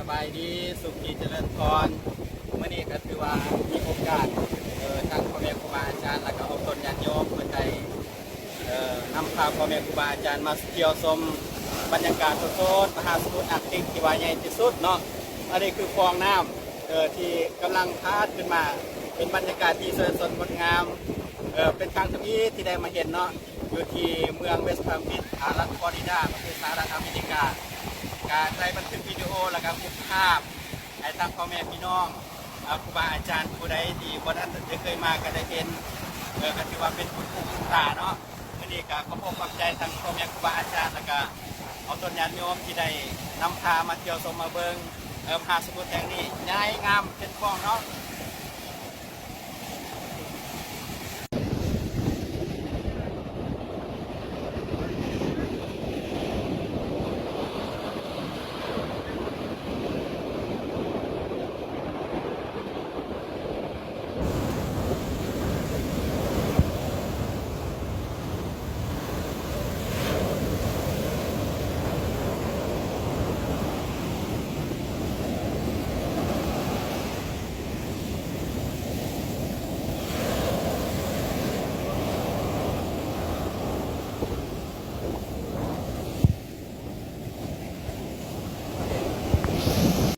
ສະບາຍດີ ສຸຂີຈະເລີນພອນ. ມື້ນີ້ກໍຖືວ່າມີໂອກາດ ເອີ ທັງພໍ່ແມ່ຄູບາອາຈານ ແລ້ວກໍອອກຕົນຍາດໂຍມ ເພິ່ນໄດ້ ເອີ ນຳພາພໍ່ແມ່ຄູບາອາຈານມາທ່ຽວຊົມບັນຍາກາດສົດໆ ມະຫາສະໝຸດອາກຕິກທີ່ວ່າໃຫຍ່ທີ່ສຸດເນາະ. ອັນນີ້ຄືຟອງນ້ຳ ເອີ ທີ່ກຳລັງພາດຂຶ້ນມາ ເປັນບັນຍາກາດທີ່ສວຍສົດງົດງາມ ເອີ ເປັນຄັ້ງທຳອິດທີ່ໄດ້ມາເຫັນເນາະ ຢູ່ທີ່ເມືອງເວສພາມບີຊ ອາ ລັດຟລໍຣິດາ ປະເທດສະຫະລັດອາເມລິກາ. ກະໄດ້ບັນທຶກວິດີໂອ ແລ້ວກະຮູບພາບໃຫ້ທາງພໍ່ແມ່ພີ່ນ້ອງ ອາ ຄູບາອາຈານຜູ້ໃດທີ່ບໍ່ທັນໄດ້ເຄີຍມາກະໄດ້ເຫັນ ເອີ ກະຖືວ່າເປັນບຸນຫູບຸນຕາເນາະ. ມື້ນີ້ກະຂອບອົກຂອບໃຈທັງພໍ່ແມ່ຄູບາອາຈານ ແລ້ວກະອອກຕົນຍາດໂຍມທີ່ໄດ້ນຳພາມາທ່ຽວຊົມມາເບິ່ງ ເອີ ມະຫາສະໝຸດແຫ່ງນີ້ໃຫຍ່ງາມເປັນຟອງເນາະ.